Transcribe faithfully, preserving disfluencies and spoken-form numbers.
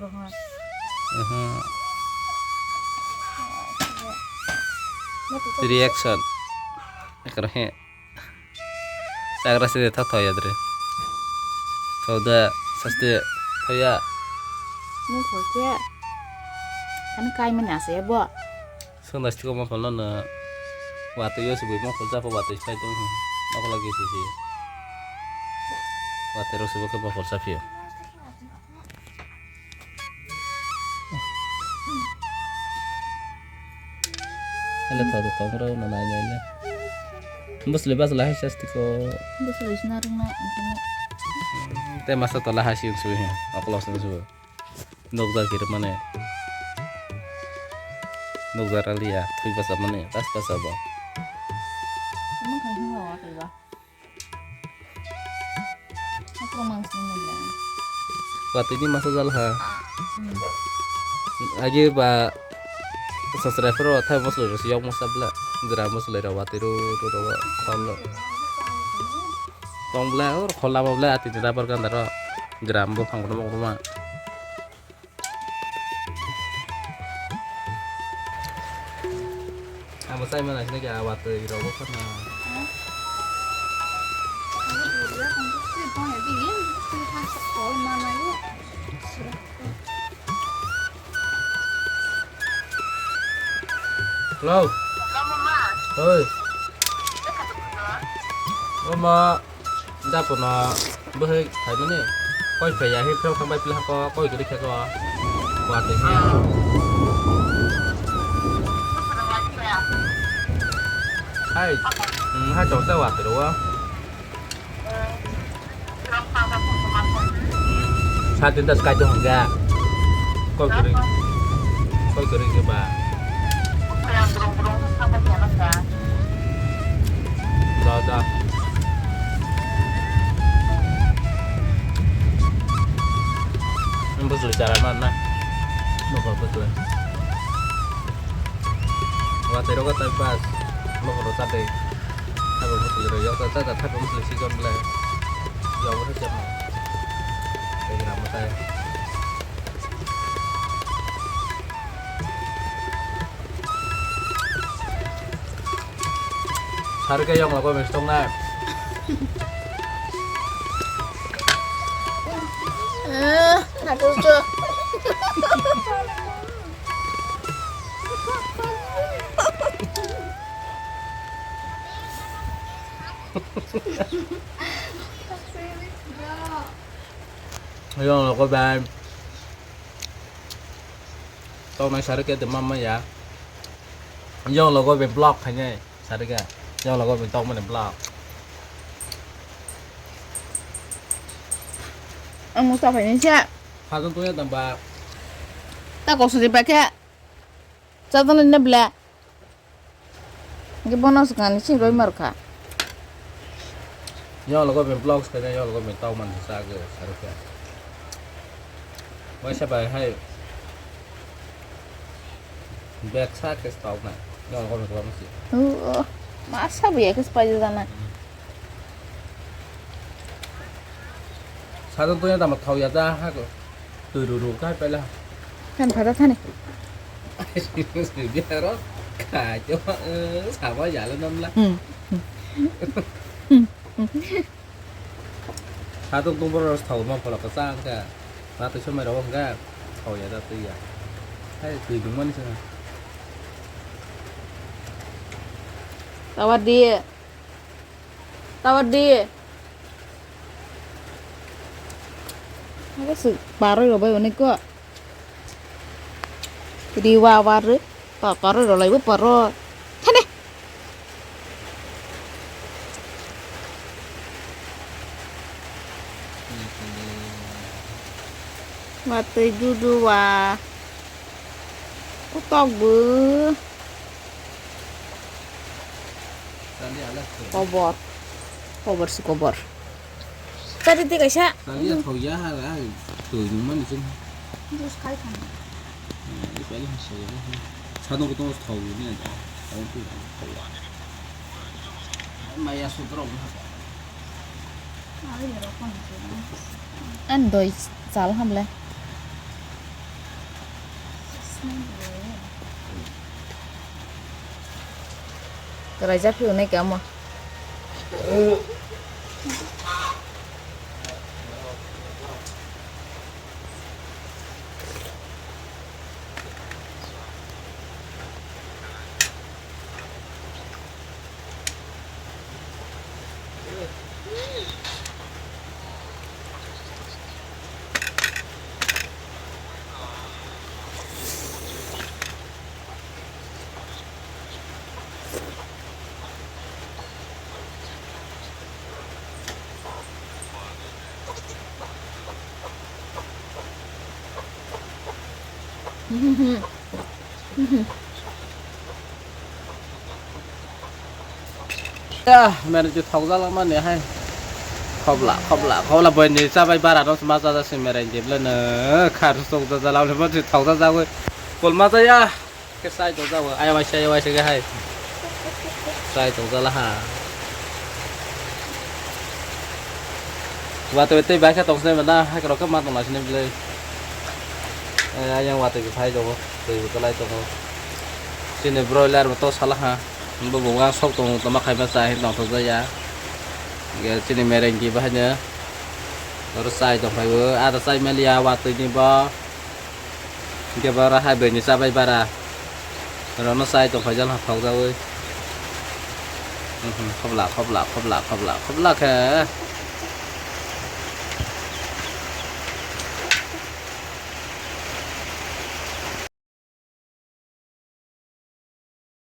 Aha. Reaction. Ekra he. Chagra se tha thoya dre. Thoda saste thoya. Ni thoke. Ani kai mani ase bo. Sung das tiko mo phol no. Watwi yo sibui mo phol chapo watwi phai tong. Mo phol lagi sisi. Watwi ro sibo ke mo phol chapio. Ele tho tho tong rw na nai nai le. Bwswlwi bachwlai hai sas tiko. Bwswlwi sina rwngna, onkhe no. Tei masa tola hai si unsui he, okolo si unsui. Nukjak kiri mane. Nukjak raliya, thui basa mane, tas basa bo. Omo khai hwnba wa kaiba. Watwi ni masa jal ha. Hmm. Agi ba subscriber rok thai bosle rok yok masa bla. Jra bosle rok watwi ro ro ro khol. Tong bla or khol lama bla ati ni rabar ganda ro. Jra bo phang kono kono ma. Amo chai mana sini kya watwi rok bo khana. Hello. Oi. Mama. Dapono bwhwi phaimani koi phaiya hi phirok thangbai pila ko koi kwrwi khe ko watwi hi. Hai, hmm, hai choksa watwi rwo. Sa tinta sky to hangga. Koi kwrwi, koi kwrwi khe ba. Da, da. Nung bwswlwi chara man na. Nokol bwswlwi. Watwi rogo time pass. Nokol rok chatwi. Thaibo bwswlwi rw yok ta ta thaibo bwswlwi sikon bwlai. Yok bwswlwi chama. Tei gram bwtai. Sari khe yong logo mistong na. Eh, aduh, tuh. Yong logo bai. Toknai sari khe de mama ya. Yong logo be block khainai sari khe. Yong logo be tokmani block. Ang musa khainai se. Phadon tuya damba. Ta kok sari ba khe. Chadon ne ble. Hingke bono swkang ni sini roi mar kha. Yong logo ben vlogs khe yong logo ben tau man sa ge sarukha. Waisa bai hai bag sa khe tau na yong logo ben vlogs si. Oh, masa bo ya khe pai jana. Sadon tuya tamo thau ya ja ha ko. Tui ru ru kai pela. Kan phada thani. Biaro khai to, eh, sama ya le namla. Hmm. Sadon tung boro thau ma phola ka sa ka. Na to somai ro ka. Thau ya da tuya. Hai tui dung mani sa. Tawar di. Tawar di. Aga se baroi rok bai onek ko. Riwa war to koroi rok lai bo paro. Thane. Watui dudu wa. Utok bu. Kobor. Kobor si kobor. Tadi ti kaisa. Tadi ya thau ya ha ha. Tui nung mani sing. Jus kai kan. Ini kali masih ya. Satu ketemu thau ini ada. Thau tu thau ya. Maya sutra. An doi chal hamle. Kwraijak phiyonai kamo. Ya, mere je thokjak mani hai. Khobla, khobla, khobla, boini chabai bara no ma chaja se mere je ble no khar sok chaja lamle bo je thokjak jagoi. Kol ma chaya. Ke sai to jabo, ai wai sai, wai sai ke hai. Sai to jala ha. Watwi tei bai khe tong sinai ba na, hai kwrwk khe ma tong lai sinai bwlai. Eh, ayang watwi bo phai tongo, twi bo kwlai tongo. Chini broiler bo to sala ha. Bo bo wng sok tongo, toma khai ma cha hin tong thok ya. Ge chini mereng di bahai no. Oro chai tong phai bo, ada chai mali ya watwi ni bo. Hingke bo oro hai bini chabai bara. Oro no chai tong phai jal ha thok jawi. Mhm, khobla, khobla, khobla, khobla, khobla khe.